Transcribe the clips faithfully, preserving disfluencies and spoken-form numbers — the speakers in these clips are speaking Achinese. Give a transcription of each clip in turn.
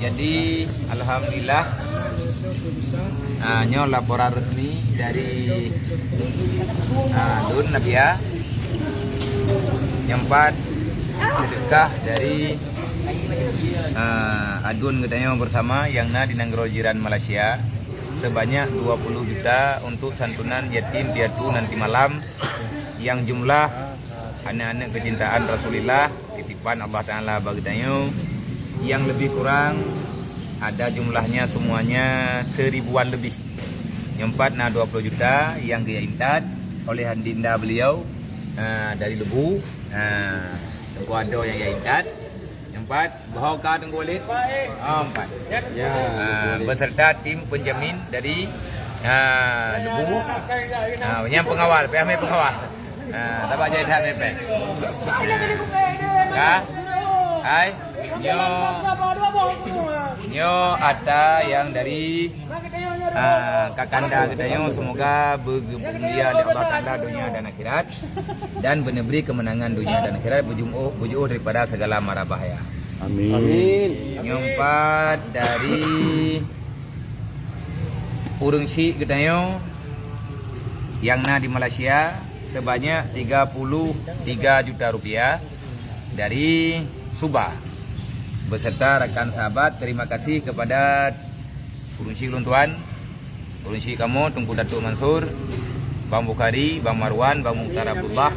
Jadi, alhamdulillah, ah, nyoe laporan resmi dari, ah, lôn Nabia. Nyang pat, sedekah dari, ah, aduen geutanyoe bersama nyang na di nanggroe jiran Malaysia sebanyak dua puluh juta untuk santunan yatim piatu nanti malam, nyang jumlah aneuk-aneuk keucintaan Rasulullah, titipan Allah Taala bagi tanyoe, nyang lebih kurang ada jumlahnya semuanya seribuan lebih. Nyang pat na dua puluh juta nyang geuyue intat oleh adinda beliau, ah, dari Lebu, ah, Teungku Ado nyang geuyue intat. Nyang pat, boh ka Teungku Walid? Ah, empat. Ya. Ah, beserta tim penjamin dari, ah, Lebu. Ah, nyang pengawal, payah mai pengawal. Ah, tabak jai that mepet. Ya. Hai, nyoe, nyoe ata nyang dari, ah, kakanda geutanyoe, semoga beu-, beugeumulia lé Allah Taala donya dan akhirat, dan beuneubri keumeunangan donya dan akhirat, beujuoh, beujuoh daripada segala mara bahaya. Amin. Amin. Nyang pat dari ureuëng syik geutanyoe nyang na di Malaysia sebanyak tiga puluh tiga juta rupiah dari Suba beserta rakan sahabat. Terima kasih kepada ureuëng syik lôn tuan, ureuëng syik kamoe, Teungku Datuk Mansur, Bang Bukhari, Bang Marwan, Bang Mukhtar Abdullah,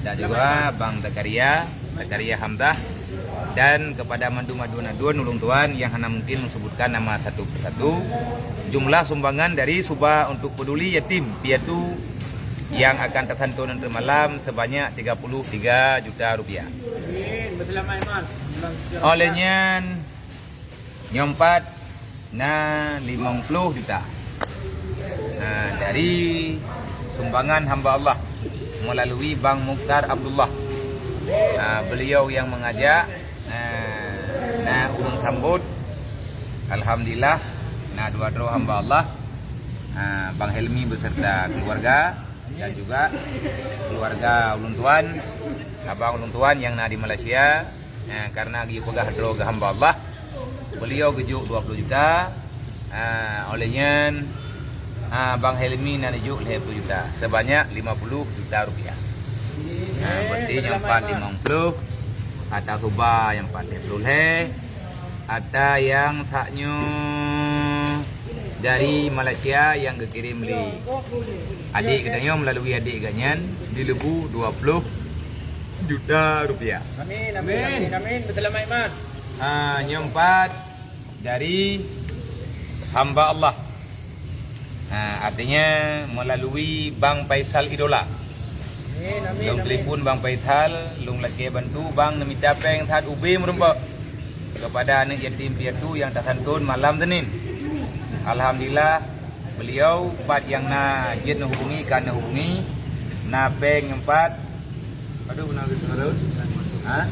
dan juga Bang Zakaria, Zakaria Hamzah, dan kepada mandum aduen-aduen ulôn tuan nyang hana mungkin menyebutkan nama satu persatu. Jumlah sumbangan dari Suba untuk peduli yatim piatu nyang akan tersantun nanti malam sebanyak tiga puluh tiga juta rupiah. Amin. Berselamat, Imam. Oleh nyan, nyang pat na limong ploh juta. Nah, dari sumbangan hamba Allah melalui Bang Mukhtar Abdullah. Nah, beliau yang mengajak, nah, na ureuëng sambot. Alhamdulillah, na dua droe hamba Allah. Nah, Bang Helmi beserta keluarga dan juga keluarga ulôn tuan, abang ulôn tuan nyang na di Malaysia. Nah, karena geupeugah droe geuhamba Allah, beliau geujok dua puluh juta. Ah, oleh nyan, ah, Bang Helmi na neujok lhée ploh juta, sebanyak lima puluh juta rupiah. Nah, berarti nyang pat limong ploh, ata Suba nyang pat lhée ploh lhée, ata nyang that nyoe dari Malaysia nyang geukirém lé adék geutanyoe melalui adék geuh nyan di Lebu dua ploh juta rupiah. Amin, amin, amin, amin. Beusalamat, Mak. Ah, nyang pat dari hamba Allah. Ah, artinya melalui Bang Faisal Idola. Amin, amin, amin. Lôn telepon Bang Faisal, lôn lakée bantu, Bang neumita péng that ubé meurumpok kepada aneuk yatim piatu nyang tersantun malam Senin. Alhamdulillah, beliau pat nyang na jeuet neuhubungi, ka neuhubungi, na péng nyang pat. Aduh, na gitu, aduh. Ha?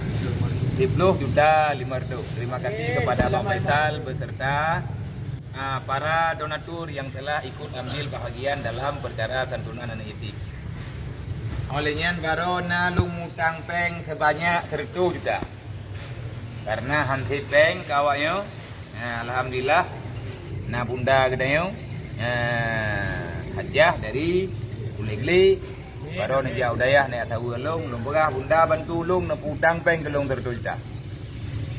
Siploh juta lima ratus. Terima kasih kepada Bang Faisal beserta, ah, para donatur yang telah ikut ambil bahagian dalam perkara santunan anak yatim. Oleh nyan, baroe na lôn mutang péng sebanyak seratus juta. Karena han sép péng keu awak nyoe. Nah, alhamdulillah, na bunda geutanyoe, nah, Hajah dari Ulee Glee. Baroe neujak u dayah neujak saweue lôn, lôn peugah, "Bunda, bantu lôn neuputang péng keu lôn seratus juta."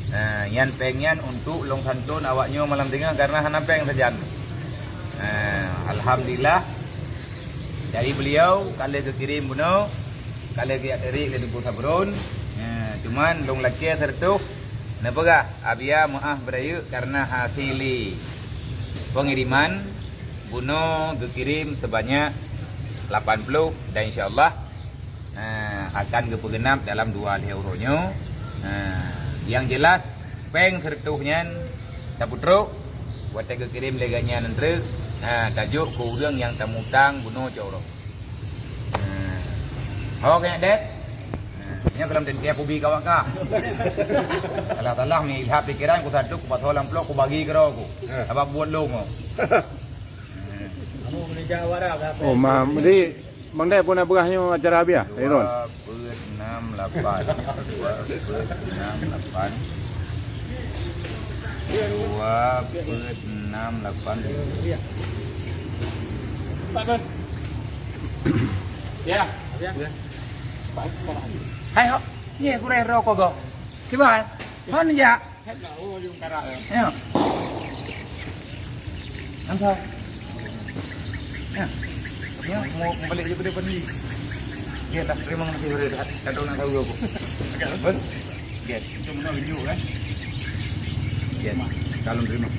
Nah, nyan péng nyan untuk lôn santun awak nyoe malam singoh karena hana péng sajan. Nah, alhamdulillah, dari beliau ka lheueh geukirém bunoe, ka lheueh geujak teurik lé Teungku Sabrun. Nah, cuman lôn lakée seratus, neupeugah, "Abia meuáh beurayeuk karena hasé lé pengiriman." Bunoe geukirém sebanyak lapan ploh dan insya Allah, eh, akan geupeugeunap dalam dua lhée uroe nyoe. Eh, nyang jeulaih, péng seratus nyan tapeutrok watée geukirém lé geuhnyan treuk, eh, tajok keu ureuëng nyang tamutang bunoe cok uroe. Eh, ho keuneuk deb? Eh, nyoe keulam teuntée kubi kawak ka. Salah-salah meuilhab pikiran ku satu, ku pasoe lam plok, ku bagi keudroe ku. Sabab buet lôn. Oh, ma, jadi Bang Dai pun nak peugah nyoe acara Abia, Irun? Dua peuet nam lapan. Dua peuet nam lapan. Dua, peuet, enam, lapan. Ya. Ya. Hai, ho. Ye, gurèe rokok go. Kiban? Hon ya. Ya. Nampak? Ya. Ya, mau kembali aja pada Bandi. Dia dah terima kasih pada dah. Kata orang tahu aku. Betul? Yes. Macam mana video kan? Yes. Kalau terima.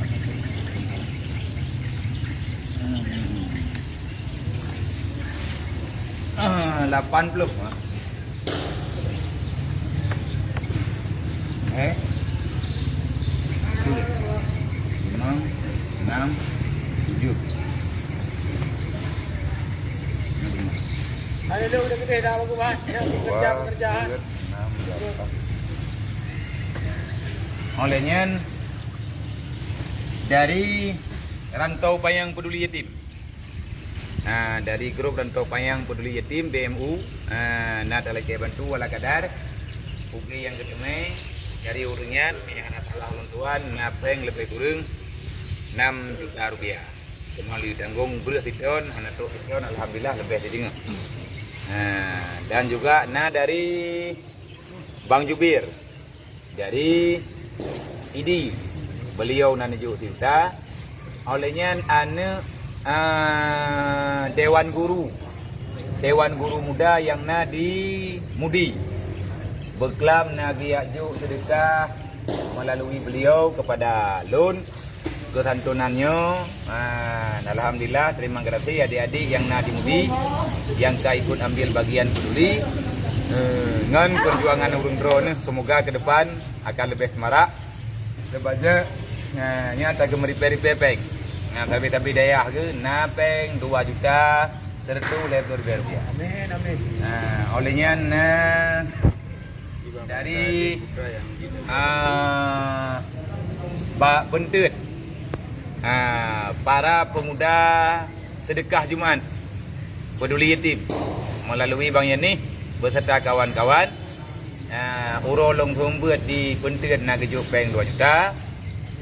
Ah, lapan puluh. Eh? Tulis. Lima, enam, tujuh. Ada dulu udah gede dah bagus, Bang. Ya, kerja, pekerjaan. Dua, tiga, empat. Oleh nyan, dari Rantau Panyang Peduli Yatim. Ha, dari grup Rantau Panyang Peduli Yatim, B M U, ha, na talakée bantu wala kadar. Ukeue nyang geuteumé dari ureuëng nyan, nyang hana salah ulôn tuan, na péng leubeh kureueng enam juta rupiah. Teuma lé tanggong breueh siton, hana trok siton, alhamdulillah leubeh sideungoe. Ha, dan juga na dari Bang Jubir. Dari Idi, beliau na neujok sijuta. Oleh nyan aneuk, ah, Dewan Guru, Dewan Guru Muda nyang na di Mudi, beuklam na geujak jok seudeukah melalui beliau kepada lôn. Keusantonan nyoe, ah, alhamdulillah, terima kasih adik-adik nyang na di Mudi, nyang ka ikut ambil bagian peduli, eh, ngon perjuangan ureuëng droeneuh. Semoga ke depan akan leubeh seumarak. Sebab jih, eh, nyan tageumeureupée-reupée péng. Nah, tapi-tapi dayah geuh na péng dua juta seratus lhée ploh ribée rupiah. Amin, amin. Nah, oleh nyan, nah, dari, ah, bak beunteut, ah, para pemuda sedekah Jumat peduli yatim melalui Bang Yanih beserta kawan-kawan, ah, uroe lôn seumeubeuet di beunteut na geujok péng dua juta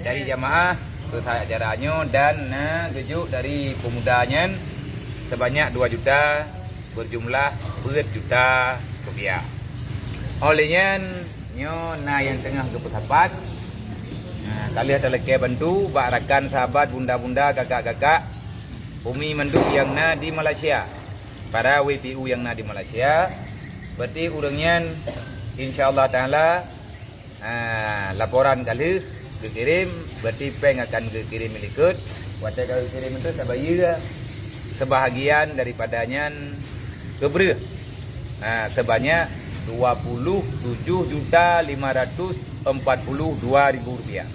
dari jamaah keu acara nyoe dan na geujok dari pemuda nyan sebanyak dua juta berjumlah peuet juta rupiah. Oleh nyan, nyoe na nyang teungoh geupeusapat. Nah, ka lheueh talakée bantu bak rakan sahabat, bunda-bunda, kakak-kakak, umi mandum nyang na di Malaysia. Para W P U nyang na di Malaysia. Berarti ureuëng nyan, insya Allah Taala, ah, laporan ka lheueh geukirém, berarti péng akan geukirém likot. Watée ka geukirém itu tabayeue, sebahagian daripada nyan keu breueh. Ah, sebanyak dua puluh tujuh juta lima ratus empat puluh dua ribu rupiah.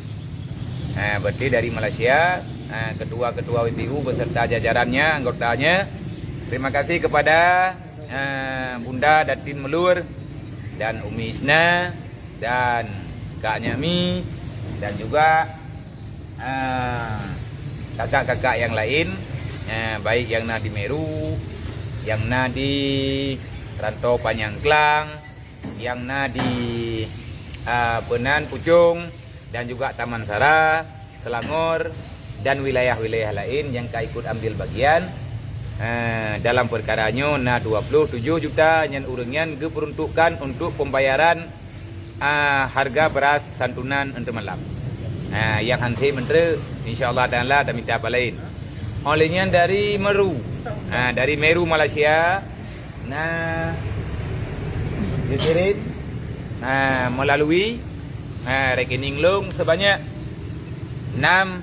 Ah, berarti dari Malaysia, ah, ketua-ketua W P U beserta jajarannya, anggotanya. Terima kasih kepada, ah, Bunda Datin Melur dan Umi Isna dan Kak Nyami dan juga, ah, kakak-kakak yang lain, ah, baik yang na di Meru, yang na di Rantau Panyang Klang, yang na di, ah, Peunan Pucong dan juga Taman Sara, Selangor dan wilayah-wilayah lain yang ka ikut ambil bagian, ah, dalam perkara nyoe na dua puluh tujuh juta nyan ureuëng nyan geuperuntukkan untuk pembayaran, ah, harga beras santunan untuk malam. Ah, yang hanse menteri, insya Allah Taala dah minta apa lain. Oleh nyan dari Meru, ah, dari Meru Malaysia, na geukirém, na melalui, na rekening lôn sebanyak enam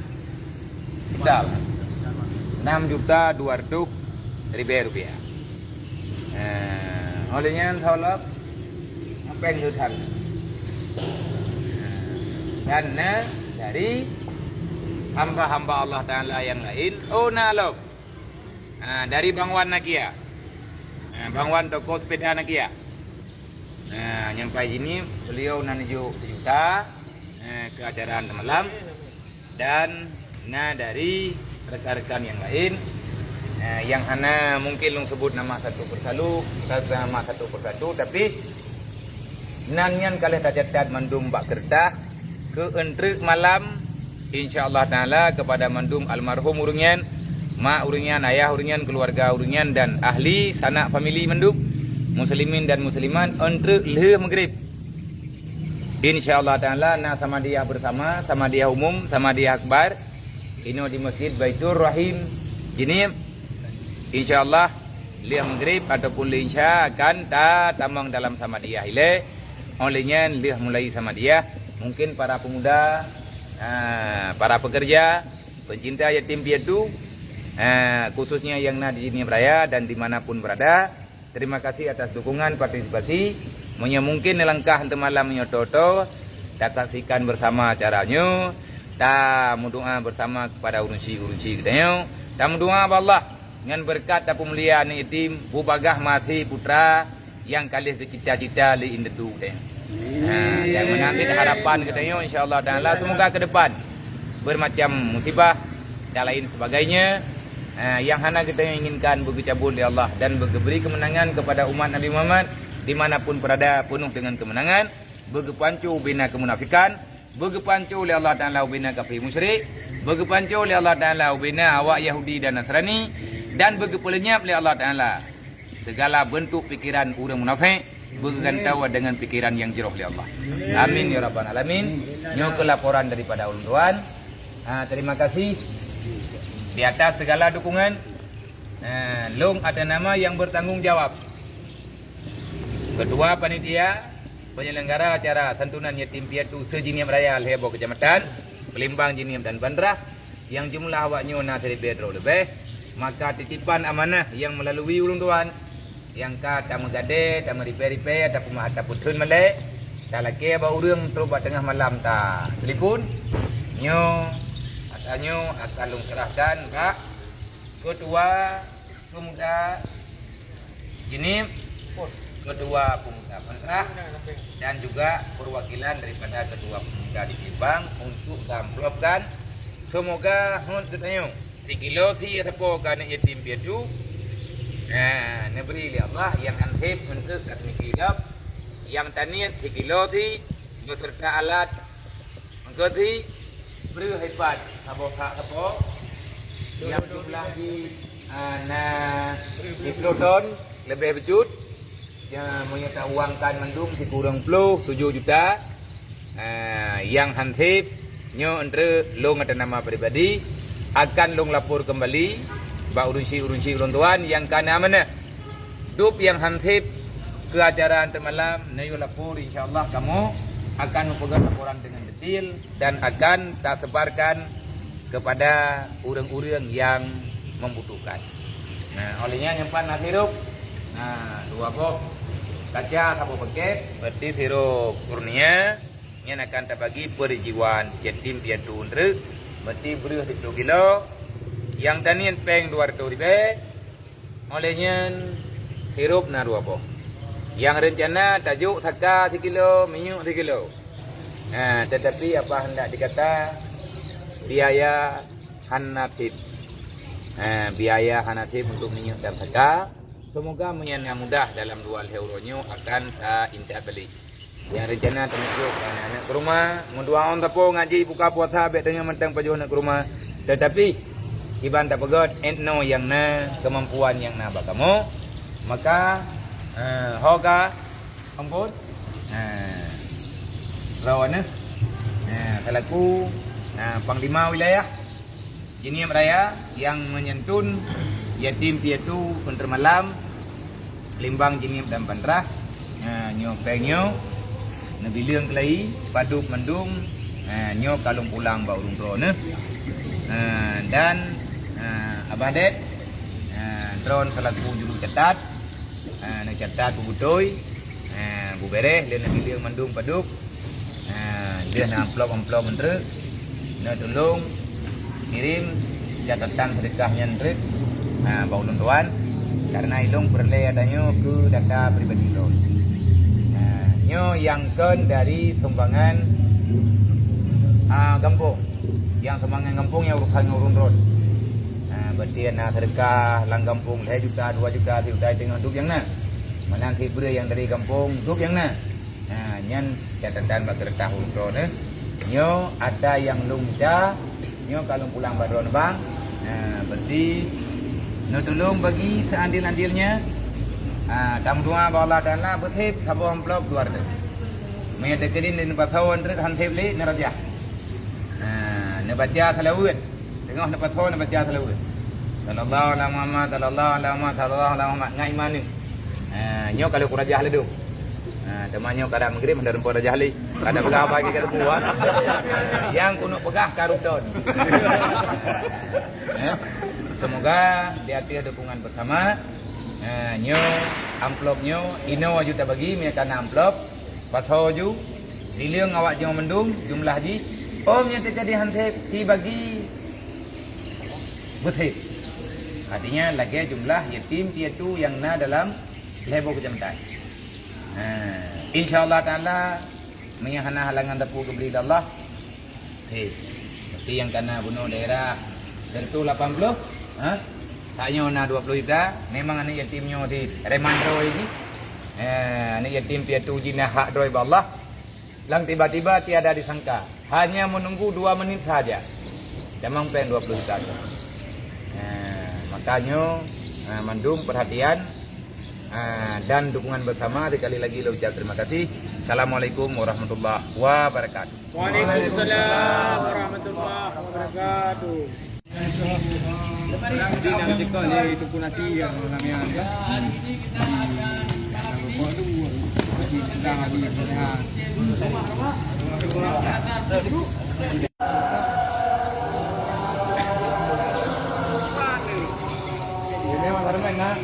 juta, enam juta dua ratus ribée rupiah. Na, oleh nyan salam, apa yang leutan? Dan na dari hamba-hamba Allah Taala yang lain, oh na lom. Ha, dari Bang Wan Nakia. Ha, Bang Wan toko sepeda Nakia. Ha, nyang pai jini beliau na neujok sejuta, ha, ke acara semalam dan na dari rekan-rekan yang lain, ha, yang hana mungkin lôn sebut nama satu persatu, nama satu persatu, tapi nan nyan ka lheueh tacatat mandum bak keureutas keu eunteuk malam Insya Allah Taala kepada mandum almarhum ureuëng nyan, mak ureuëng nyan, ayah ureuëng nyan, keluarga ureuëng nyan dan ahli sanak famili mandum muslimin dan muslimat eunteuk lheueh maghrib. Insya Allah Taala na samadiyah bersama, samadiyah umum, samadiyah akbar inoe di Masjid Baitur Rahim Jeunieb. Insya Allah lheueh maghrib ataupun lheueh isya akan tatamong dalam samadiyah ilée. Óh lheueh nyan lheueh mulai samadiyah, mungkin para pemuda, ah, para pekerja, pencinta yatim piatu, ah, khususnya yang na di Jeunieb Raya dan di mana pun berada, terima kasih atas dukungan partisipasi. Meunyoe mungkin neulangkah teumalam nyoe toe-toe, tasaksikan bersama acara nyoe, tameudoá bersama kepada ureuëng syik-ureuëng syik geutanyoe, tameudoá bak Allah ngon beureukat tapeumulia aneuk yatim, bubagaih maté putra nyang ka lheueh geucita-cita lé indatu teuh. Ha, dan meunambit harapan geutanyoe, insya Allah Taala, semoga ke depan bermacam musibah dan lain sebagainya, ha, yang hana geutanyoe inginkan beugeucabut lé Allah dan beugeubri kemenangan kepada umat Nabi Muhammad di mana pun berada, penuh dengan kemenangan, beugeupanco ubena kemunafikan, beugeupanco lé Allah Taala ubena kafé musyrik, beugeupanco lé Allah Taala ubena awak Yahudi dan Nasrani, dan beugeupeulenyap lé Allah Taala segala bentuk pikiran ureuëng munafék, beugeugantau dengan pikiran nyang jroh lé Allah. Amin ya rabbal alamin. Nyoe keuh laporan daripada ulôn tuan. Ha, terima kasih di atas segala dukungan. Ha, lôn atas nama yang bertanggung jawab, Ketua Panitia Penyelenggara Acara Santunan Yatim Piatu se-Jeunieb Raya lhée boh keucamatan, Peulimbang, Jeunieb dan Bandrah, nyang jumlah awaknyoe na siribée droe leubeh, maka titipan amanah nyang meulalui ulôn tuan, nyang ka tameugadée, tameuripée-ripée, tapeumahat, tapeutheun malée, talakée bak ureuëng trok bak teungoh malam tatelepon, nyoe, ata nyoe akan lôn serahkan bak Ketua Pemuda Jeunieb, Ketua Pemuda Bandrah, dan juga perwakilan daripada Ketua Pemuda di Peulimbang untuk geuamplopkan. Semoga hon teutanyoe sikilo sie sapo keu aneuk yatim piatu, eh, neubri lé Allah nyang han sép eunteuk ka seumiki gob, nyang taniet sikilo sie beserta alat Meukeusé breueh ipat saboh sak sapo nyang jumlah jih, ah, na siplôh thon leubeh bacut. Ya, meunyoe tauangkan mandum sikureueng plôh tujoh juta, ah, nyang han sép nyoe eunteuk lôn atas nama pribadi akan lôn lapor keumbali bak ureuëng syik-ureuëng syik ulôn tuan nyang ka na amanah. Dub nyang han sép keu acara teumalam, neuyue lapor, insya Allah kamoe akan meupeugah laporan deungon detil dan akan tasebarkan kepada ureuëng-ureuëng nyang membutuhkan. Nah, óh lheueh nyan nyang pat na sirop, nah, dua boh kaca saboh pakét, berarti sirop kurnia, nyan akan tabagi peurijiwan yatim piatu eunteuk, berarti breueh siplôh kilo, nyang taniet péng dua reutôh ribée, Óh lheueh nyan, sirop na dua boh. Nyang reuncana tajok saka sikilo, minyeuk sikilo. Ha, tetapi apa hendak dikata, biaya hana sép. Ha, biaya hana sép untuk minyeuk dan saka. Semoga meunyan nyang mudah dalam dua lhée uroe nyoe akan taintat balik. Nyang reuncana teumeucok aneuk-aneuk keu rumoh, meudua ôn sapo ngaji buka puasa bék tanyoe mantong pajoh aneuk keu rumoh. Teutapi, kiban tapeugét, 'et noe nyang na, keumampuan nyang na bak kamoe, maka, eh, ho ka, ampôn, eh, droeneuh, eh, selaku, eh, panglima wilayah, Jeunieb Raya nyang meunyantun yatim piatu keuntreuk malam, Limbang Jeunieb dan Bandrah. Ha, nyoe péng nyoe, neubileung keulayi, padub mandum, ha, nyoe ka lôn pulang bak ureuëng droeneuh. Ha, dan, ha, Abah Dek, ha, droen selaku juru catat, ha, neucatat beubutôi, ha, beubeureh lé neubileung mandum padub. Ha, lheueh na amplop-amplop eunteuk, neutulông kirém catatan seudeukah nyan treuk, ha, bak ulôn tuan, karena ilông peureulée tanyoe keu data pribadi lôn. Ha, nyoe nyang kon dari sumbangan, ha, gampông. Nyang sumbangan gampông nyang urusan ngon ureuëng droen. Ha, berarti na seudeukah lam gampông lhée juta, dua juta, sijuta teungoh dub nyang na. Meunan cit breueh nyang dari gampông dub nyang na. Ha, nyan catatan bak keureutah ulôn droeneuh. Nyoe ata nyang lôn mita, nyoe ka lôn pulang bak droeneuh bang. Ha, berarti neutulông bagi seadil-adilnya. Ha, tameudoa bak Allah Taala beusép saboh amplop dua ratus. Meunyoe teukeudin di neupasoe treuk han sép lé neurajah. Ha, neubaca salaweuet. Teungoh neupasoe neubaca salaweuet. Sallallahu ala Muhammad, sallallahu ala Muhammad, sallallahu ala Muhammad. Ngai iman ni. Ha, nyoe kalau kurajah ladôm. Ha, teuma nyoe kada meugrib, hana rumpok rajah lé. Kada peugah apa lagi ka teupeu, ha. Nyang keuneuk peugah ka ruton. Eh, semoga di ateueh dukungan bersama. Ha, nyoe amplop nyoe, inoe aju tabagi, meunyoe kana amplop. Pasoe ju, dileueng awak nyoe mandum jumlah jih. Om nyang teuka di han sép, sibagi beusép. Artinya, lagèe jumlah yatim piatu nyang na dalam lhèe boh keucamatan. Ha, insya Allah Taala, meunyoe hana halangan teupeu geubri lé Allah, Hei, berarti nyang kana bunoe daerah seratus lapan puluh, ha? Tanyoe na dua puluh juta, memang aneuk yatim nyoe si reman droe jih. Eh, aneuk yatim piatu jih na hak droe bak Allah. Lam tiba-tiba tiada disangka, hanya menunggu dua menit sahaja. Damang péng dua puluh juta tu. Eh, makanyoe, eh, mandum perhatian, eh, dan dukungan bersama. Sekali lagi, lôn ucap terima kasih. Assalamualaikum warahmatullahi wabarakatuh. Waalaikumsalam warahmatullahi wabarakatuh. Di dalam cekok ni, Teungku Nasi yang ramai, ya. Di dalam rumah tu, di sebelah ni, ya. Ini memang ramai, nah.